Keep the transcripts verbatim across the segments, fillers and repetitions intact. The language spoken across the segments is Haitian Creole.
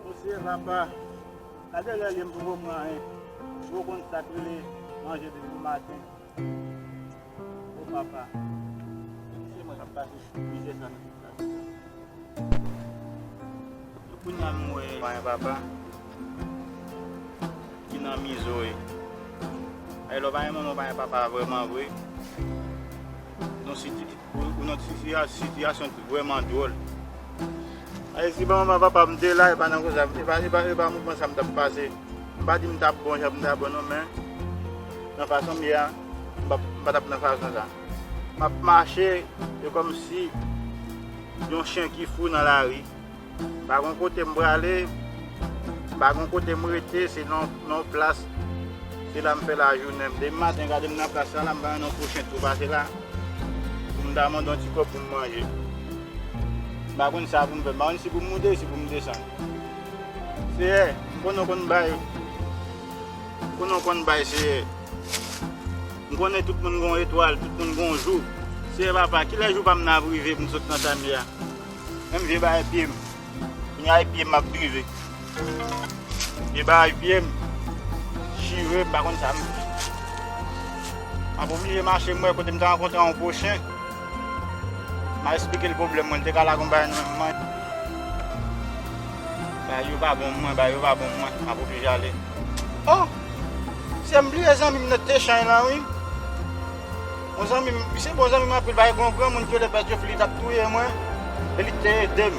Mesye papa, gade lè li m poko pran anyen. Ou konn sa k rele manje depi maten. O papa, se mwen k ap pase mizè sa nan tout la. Kounye a m wè pa gen papa ki nan mizo e. Ay lè w pa gen manman, w pa gen papa vrèman vre. Yon siti- Ou, ou nan sitiya- sitiyasyon vrèman dwòl. Ayiti, ban manman papa m te la, e pa nan konsa, e pa, e pa, e pa mouvman sa m t ap pase. M pa di m t ap bon jan m t ap bon non, men nan fason m ye a, m pa, m pa t ap nan fason sa. M ap mache, e kòmsi yon chen ki fou nan lari. M pa gon kote m prale, m pa gon kote m rete, se nan, nan yon plas, se la m fè lajounen m. Depi maten, gade m nan plas la, la m pa nan pwochen tou pase la, pou m ta mande yon ti kòb pou m manje. M pa konn sa pou m fè, m pa konn si pou m moute, si pou m desann. Seyè, m konnen w konn bay, m konnen w konn bay, Seyè. M konnen tout moun gon etwal, tout moun gon jou. Seyè papa, kilè jou pa m nan ap rive pou m sot nan sa m ye a? Menm vye bagay pye m. Kounye a e pye m ap drive. Vye bagay pye m. Chire m, pa konn sa m. M ap oblije mache, m wè kote m te rankontre yon gwo chen. M a esplike l pwoblèm mwen, l te ka lage yon bagay nan men mwen. Bagay yo pa bon mwen, bagay yo pa bon mwen, m ap oblije ale. Oh! Se m bliye zanmi m nan te chay la, wi. Yon zanmi m, se bon zanmi m anpil, bagay gon granmoun ki rele Pè Tchofli, li t ap touye mwen, e li te ede m.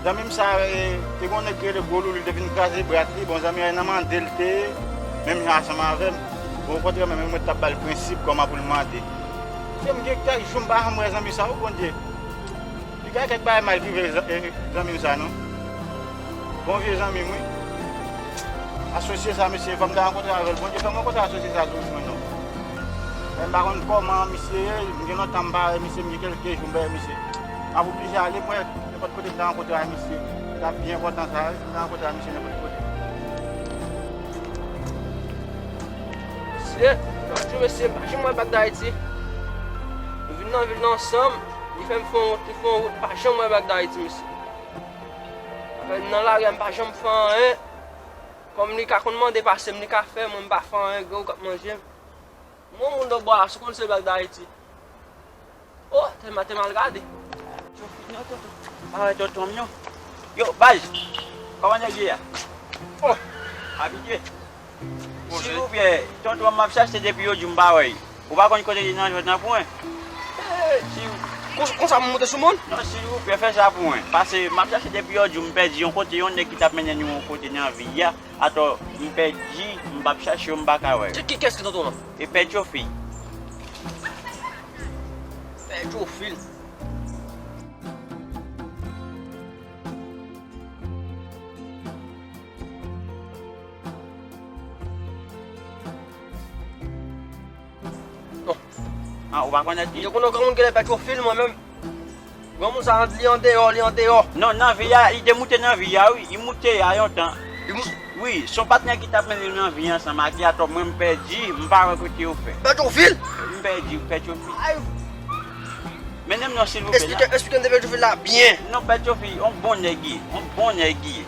Zanmi m sa, e, te gon nèg ki rele Gwo Loulou, li te vin kraze brat li, bon zanmi an nan mande l te ye, menm jan ansanm avè m. Bon, okontrè, menm mwen t ap ba l prensip kòman pou l mande. Se m gen kèk jou m pa janm wè zanmi sa, o Bondye. Li gen kèk bagay mal ki rive zan- e, zanmi m sa, non. Bon vye zanmi m, wi. Asosye sa, mesye, fò m ta rankontre avè l. Bondye fè m rankontre asosye sa sou wout mwen, non. Men m pa konn kòman misye ye, m gen lontan m pa wè misye, m gen kèlke jou m pa wè misye. M ap oblije ale, mwen, nenpòt kote m ta rankontre ak misye, m ta byen kontan sa, m ta rankontre ak misye nenpòt kote. Mesye, yon jou, mesye, m pa janm wè Black Dayiti. Nou vin nan vil la ansanm, li fè m fè yon wout, li fè yon wout, m pa janm wè Black Dayiti, mesye. Afè nan lari a, m pa janm fè anyen. Kòm li ka konn mande pase m, li ka fè, mwen m pa fè anyen, gen ou k ap manje m. Mwen moun dòk bwa la, si w konn se Black Dayiti. Oh, tèlman te mal gade. Yo, tonton. Ah, tonton m, non. Yo, baz, kòman nèg ye a? Oh, abitye. Silvouplè, tonton m ap chache depi yo di m pa wè l. Ou pa konn kote li nan jwèt nan pwen? Eh, si, kon- konsa m monte sou moun? Non, silvouplè, fè sa pou mwen. Paske m ap chache depi yo di m pèdi yon kote, yon nèg ki t ap mennen nou yon kote nan vi a. Atò, m pèdi, m p ap chache yo, m pa ka wè yo. Se ki, kiyès ki tonton w lan? E Pè Tchofil. Pè Tchofil. Non. Ah, ou pa konèt li? M te konn yon granmoun ki rele Pè Tchofil, mwen menm. Granmoun sa, li andeyò, li andeyò. Non, nan vi a, li te moute nan vi a, wi. Li moute a yon tan. Li mou- Wi, se yon patnè ki t ap mennen l nan vi ansanm ak li, atò mwen m pèdi, m pa wè kote yo fè. Pè Tchofil? M pèdi, Pè Tchofil. Ay. Mennen m non, silvouplè. Esplike, esplike m de Pè Tchofil la byen. Non, Pè Tchofil, yon bon nèg li ye, yon bon nèg li ye.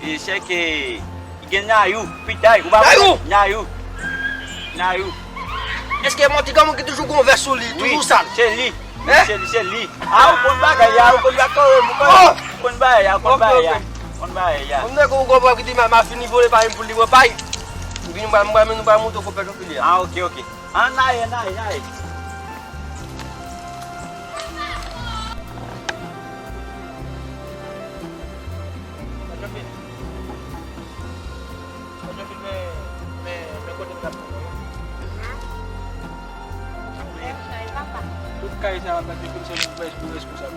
E se ke gen Nayou, pitay, ou pa wè? Nayou? Nayou. Nayou. Èske e yon ti granmoun ki toujou gon vès sou li, toujou sal? Wi, se li. Wi, se li, se li. A, ou konn bagay a, ou konn bagay a, ou konn bagay a, ou konn bagay a, ou konn bagay a. Konn bagay a. Mwen nèg ou gon pwòp ki di ma, ma fini vole pa yon poul li pran pay. Vini mwen, mwen, mwen, mwen montre ou Pè Tchofil a. Ah, ok, ok. Ann ale, ann ale, ann ale. Pè Tchofil. Pè Tchofil, men, men, men kote m t ap pran w lan. Bèl kay, papa. Tout kay sa a, Pè Tchofil, se nou ki responsab.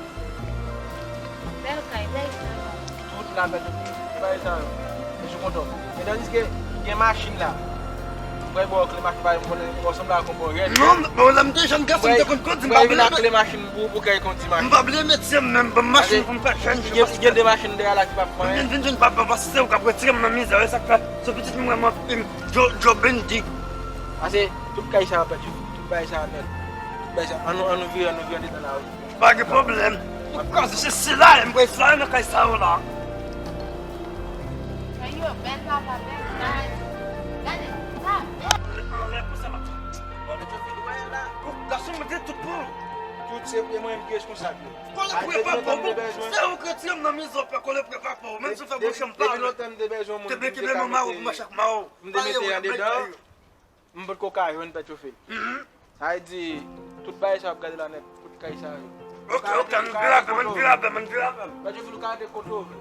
Bèl kay, bèl kay. Tout la, Pè Tchofil, tout bagay sa yo. Mesye kontan. Men tandiske gen machin la. Mwen ba w kle machin pa m konnen, ou sanble ak yon bon rèd. Non, bon, lè m te jèn gason, m te konn kondi, m pa bliye met kle machin pou, pou kay kondi machin. M pa bliye met se m menm, ban m machin pou m fè jèn. Gen, gen de machin dèyè la ki pa fè anyen. M vin, vin jèn papa, paske se ou k ap retire m nan mizè, e sa k fè, se pitit m vrèman, Joe, Joe Bendy. Pase, tout kay sa a pèdi, tout bagay sa a nèt. Ann nou, ann nou vire, ann nou vire andedan la, wi. Pa gen pwoblèm. Kòm se sila, m prese la nan kay sa yo la. Yo, bèl papa, bèl kay. Gade, sa bèl. Gason, mete tout pou ou. Tout se mwen ki responsab yo. Kole prepa pou ou. Se ou ki retire m nan mizè, pè, kole prepa pou ou. Menm si w fè bouch m pale. Depi lontan m te bezwen moun pou m te ka mete. Te beke men mama ou pou mache ak ma ou. M te mete andedan. M potko ka jwenn pè chofe. Sa vle di, tout bagay sa w ap gade la nèt, tout kay sa yo. Ok, ok, ann vire avè m, ann vire avè m, ann vire avè m. Pè chofe, ou ka rete kote w vle.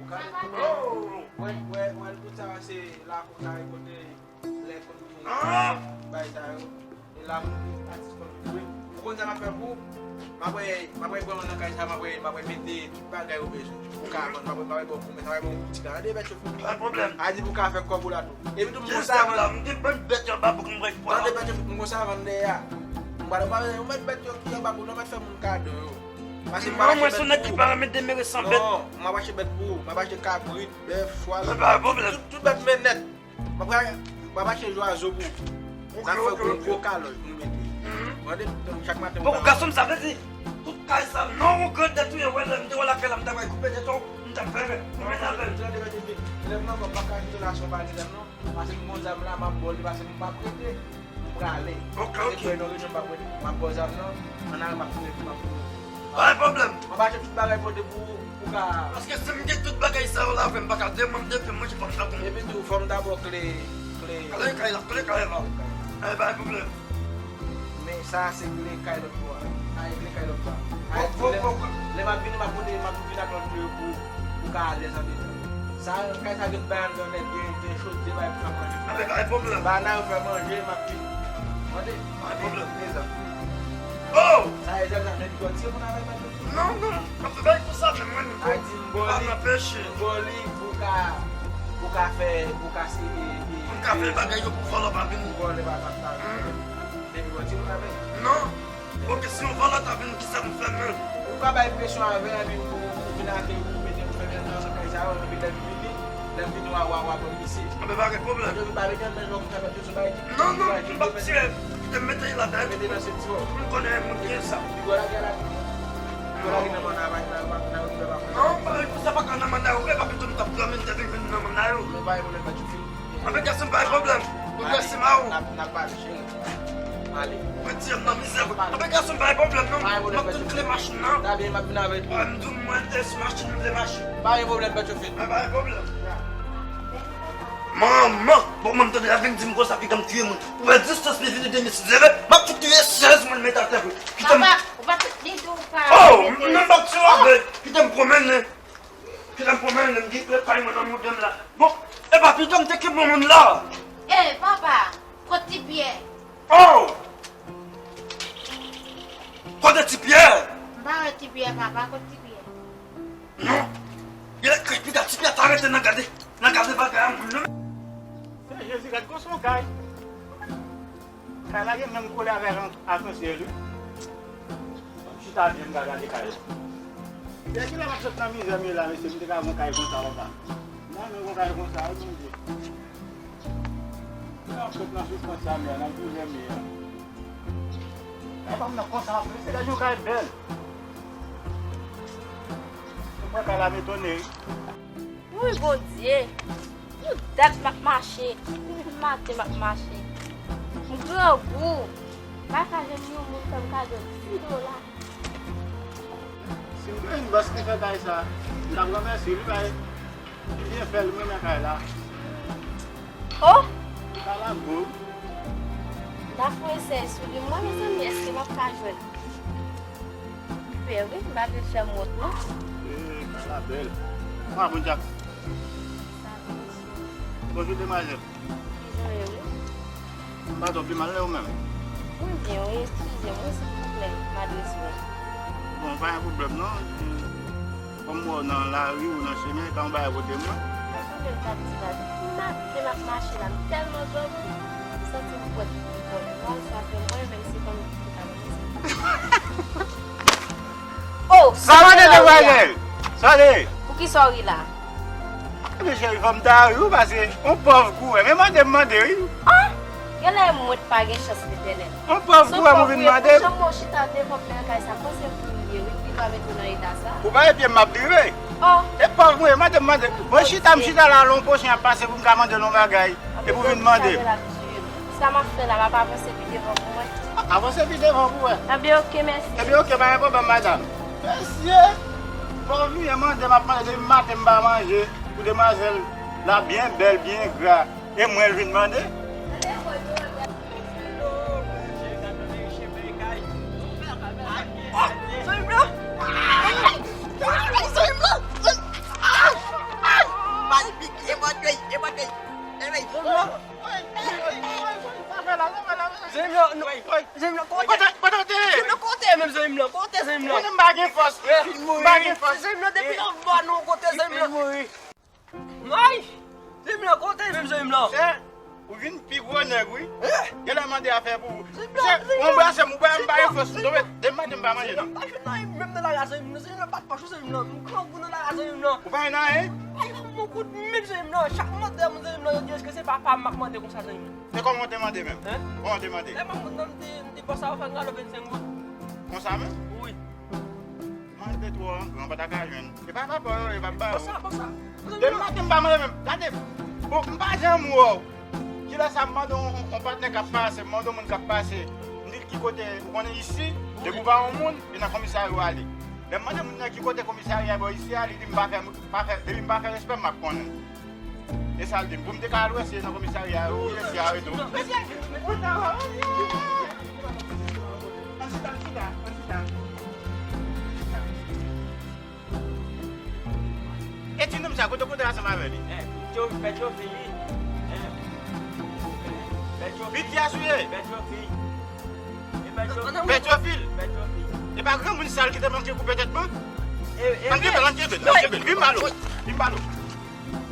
Ou ka rete kote w vle. Wè, wè, wè, tout sa se lakou sa, kote lè kote bagay sa yo. E la pou atis konn jwe. Ou konn sa m ap fè pou ou? M ap wè, m ap wè pran nan kay sa, m ap wè, m ap wè mete tout bagay ou bezwen. Ou ka vann, m ap wè, m ap wè bon kòmès, m ap wè bon boutik la. Tande bèt chofe. Pa pwoblèm. A di pou ka fè kòb ou la tou. Epi tou m konn sa vann. M gen bon bèt anba pou m rèk pran. Tande bèt chofe, m konn sa vann dèyè a. M pral, m pral, ou mèt bèt yo ki anba pou nou mèt fè moun kado yo. Paske m ap achte bèt pou ou. Non, mwen se yon nèg ki pa renmen demere san bèt. Non, m ap achte bèt pou ou. M ap achte kabrit, bèf, chwal. Pa pwoblèm. Tout, tout bèt men nèt. M ap, m ap achte zwazo pou ou. N ap fè gwo, gwo kalòj pou nou mete. Tande, chak maten. Bon, gason m, sa vle di, tout kay sa, non, ou grandèt ou ye, wè, lè m te wè lakay la, m ta pral koupe tèt ou, m ta fè, m ta fè. Lè m nan, m pa ka kite la, son pa gen zam, non. Paske m gon zam la, m ap ba w li, paske m p ap rete, m prale. Ok, ok. Se kwen nan rejyon, m p ap rete, m ap ba w zam, non. Ann ale, m ap tounen, m ap tounen. Pa gen pwoblèm. M ap achte tout bagay pote pou ou, pou ka. Paske si m gen tout bagay sa yo la, frè m, m pa ka demen, m depi manje, fò m ta bon. Epi tou, fò m ta ba w kle, kle. Kle kay la, kle kay la. Kle kay la. Eh, pa gen pwoblèm. Men sa se kle kay lòt bò a. Sa se kle kay lòt bò a. Sa vle di, lè, lè m ap vini, m ap pote, m ap vin ak lòt kle yo pou, pou ka alèz andedan. Sa, kay sa gen bay anndan nèt, gen, gen chodyè, bay pou fè manje. Anben, pa gen pwoblèm. Ba nan yo fè manje, m ap vini. Tande? Pa gen pwoblèm. Mezanmi. Oh! Sa e zam sa fè ki kò tire moun avè l, mwen. Non, non, m ap fè bagay konsa menm, mwen menm. A di m ba w li, m ba w li pou ka, pou ka fè, pou ka se, e, e, pou ka fè bagay yo pou vòlò pa vini. Pou vòlò pa, pa, pa vini. Depi w di moun avè l. Non. Ok, si yon vòlò ta vini, kisa m fè menm? Ou ka bay presyon avè l, epi pou, pou vin avè l, pou mete, pou fè menm nan kay sa yo, epi lè l vini, lè l vini, w a, w a, w a ban misye. Anben, pa gen pwoblèm. Yo pa mete nan men l, w a fè bagay ki. Non, non, m p ap tire. Kite m mete l ladan. Mete nan senti w. M konnen moun ki gen sa. Li gwo lage la. Li gwo lage nan manna, pa, pa, pa, pa, pa. Non, pa, konsa pa ka nan manna yo. E pa pito m t ap dòmi, m te vin vin nan manna yo. Men pa gen pwoblèm, pa tchoufi. Anben, gason, pa gen pwoblèm. Ou dwe si ma ou. N ap, n ap pale, cheri. Ale. Ou retire m nan mizè. Anben, gason, pa gen pwoblèm, non. M ap tann kle machin nan. Ta byen, m ap vin avè l tou. M di w mwen te sou machin, m te mache. Pa gen pwoblèm, pa tchoufi. Pa gen pwoblèm. Manman, bon, mwen tande ap vin di m konsa, piga m tiye moun. Ou wè distans li vini de mil sèz, m ap fout tiye sèz moun met atè vre. Kite m. Papa, ou pa t di tou pa. Oh, mete m pa t tiye avè. Kite m pwomennen. Kite m pwomennen, m gen kle kay mwen nan mouda m la. Bon, e pa pito m te kenbe moun la. Eh, papa, kot Ti Pyè? Oh! Kote Ti Pyè? M pa wè Ti Pyè, papa, kot Ti Pyè? Non. Gen lè kay piga Ti Pyè ta rete nan gade, nan gade bagay a moun nan. Sè Jezi, gad konsa yon kay. Kay la gen menm koulè avèk an-, akansyèl, wi. M chita byen, m ka gade kay la. Depi kilè m ap sot nan mizè m ye la, mesye, m te ka gon kay konsa, papa. Mwen, mwen gon kay konsa, wi, Bondye. Kilè m ap sot nan soufrans sa m ye a, nan doulè m ye a. Kay pa m nan konsa, mesye, gade yon kay bèl. Mwen kay la m etone, wi. Wi, Bondye! Yon dat m ap mache, yon maten m ap mache. M grangou. M pa ka jwenn yon moun fè m kado dis dola. Si m te jwenn bòs ki fè kay sa, m t ap ranmèsye li, paske li byen fè l, m renmen kay la. Oh! Li pa la gwo. M ta foure sèy sou li, mwen, mezanmi, èske m ap ka jwenn? Pè, wi, m pa vle fè m wont, non. Ee, kay la bèl. Kòman, bon Dyak? Sa va, mesye. Bonjou, demwazèl. Kijan w ye, wi? M pa twò pi mal, e ou menm? Mwen byen, wi, eskize m, wi, silvouplè, m adrese w. Bon, pa gen pwoblèm, non. Kòm m wè w nan lari ou nan chemen, ka yon bagay pote m, non? Mwen sonje m t ap di la, depi maten m ap mache la, m tèlman dòmi, m santi m pwèt pou dòmi. Mwen, sa fè mwen, menm si kòm m ta dòmi. Oh, sa mande demwazèl! Sa le? Poukisa w ri la? Ebyen, cheri, fò m ta ri, wi, paske yon pòv kourè. Men mande m mande, wi. Ah! Genlè mwen pa gen chans Letènèl. Yon pòv pou wè m ou vin mande. Chak mwen chita devan pòt kay sa, panse pou m ye, wi, ki va met ou nan eta sa. Ou pa wè pye m ap drive? Oh. E pòv mwen, mande m mande. Mwen chita, m chita la, lè yon pwochen ap pase pou m ka mande l yon bagay. Epi ou vin mande. Sa m ap fè la, m ap avanse pi devan pou mwen. Avanse pi devan pou wè. Ebyen, oke, mèsi. Ebyen, oke, pa gen pwoblèm, madanm. Mesye, pòv mwen mande, m ap mande depi maten m pa manje pou demwazèl la byen bèl, byen gra. E mwen l vin mande? Zanmi m lan, zanmi m lan, kote? Zanmi m lan, kote? Zanmi m lan, kote? Zanmi m lan, kote menm, zanmi m lan, kote zanmi m lan? Zanmi m pa gen fòs. M pa gen fòs. Zanmi m lan, depi anba nou, kote zanmi m lan? Ay! Zanmi m lan, kote menm zanmi m lan? Chè, ou vin pi gwo nèg, wi. Genlè mande afè pou ou. Chè, ou anbrase m, ou bay m pa gen fòs, m tonbe. Depi maten m pa manje, non. M pa jwenn anyen, menm nan lari a, zanmi m lan. Zanmi m lan, bat pòch ou, zanmi m lan. M grangou nan lari a, zanmi m lan. Ou pa jwenn anyen? Ay, la, m gon kout men, zanmi m lan. Chak mande moun, zanmi m lan, yo di èske se papa m m ap mande konsa, zanmi m lan. Se kòman w te mande menm? Hein? Kòman w te mande? Lè m ap mande, m te, m te pòs a ofèt galo vennsenk goud. Konsa menm? Wi. Mande twò an gran, pa ta ka jwenn. E pa rapò yo, e pa ba yo. Konsa, konsa. Depi maten m pa manje menm. Gade, bon, m pa janm wè w. Kilè sa m mande yon, yon patnè k ap pase, m mande yon moun k ap pase. M di l ki kote, ou konnen isi, depi ou pa yon moun, e nan komisarya ou ale. Lè m mande moun nan ki kote komisarya bò isi a, li di m pa fè, pa fè, depi m pa fè respè, m ap konnen. E sa l di m, pou m te ka al wè si e nan komisarya yo, ou ye si a retou. Mesye, mwen ta wè, oh, yeah. Ann chita, ann chita, ann chita. E ti nonm sa, kote w kontre ansanm avè li? Eh, Tyo-, Pè Tyofi, wi. Eh. Pè Tyofi. Pityas ou ye? Pè Tyofi. E Pè Tyofi. Pè Tyofi. Pè Tyofi. E pa granmoun sa l ki te manke koupe tèt mwen? E, e, ann kenbe l, ann kenbe l, ann kenbe l. Vin ba l. Vin ba l.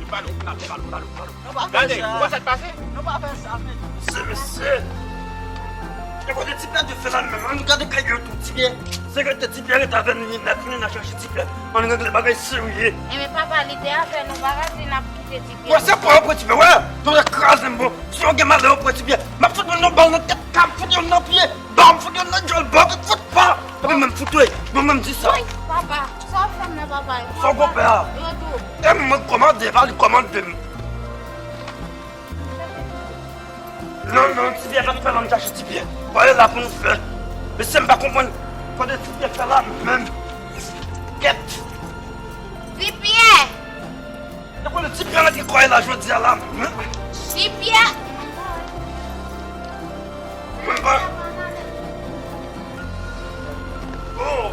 Vin ba l. Vin ba l, vin ba l, vin ba l. Gade, ou wè sa k pase? Nou pa fè sa, men. Mesye, mesye. E kote ti Pè Tyofi la menm? Ann gade kay yo tou, ti Pè. Se rete ti Pè, rete avè nou, ni nèt, ni nan chèche ti Pè. Ann regle bagay serye. Enben papa, li te avè nou, pa ka di n ap kite ti Pè. Wè, se pa yo pran ti Pè, wè. Nou te kraze m, bon. Si yo gen malè, yo pran ti Pè. M ap fout moun yon bal nan tèt, m ap fout yon nan pye, ba m fout yon nan djòl, ba m fout pa. Epi menm fout, wi. Bon, menm di sa. Wi, papa. Sa w fè m nan, papa? Sa w gon pè a? Yo tou. E mwen kòmande, pa li kòmande m. Non, non, ti Pyè pa t fè la, m chache ti Pyè. Pale la pou nou fè. Mesye, m pa konprann. Kote ti Pyè fè la menm? Kèt. Ti Pyè! E kote ti Pyè la ki koy la jodi a la menm? Ti Pyè! Mwen pa. Oh!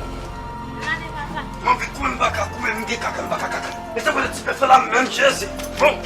M anvi kouri, m pa ka kouri, m gen kaka, m pa ka kaka. Mesye, kote ti Pyè fè la menm, Jezi? Bon.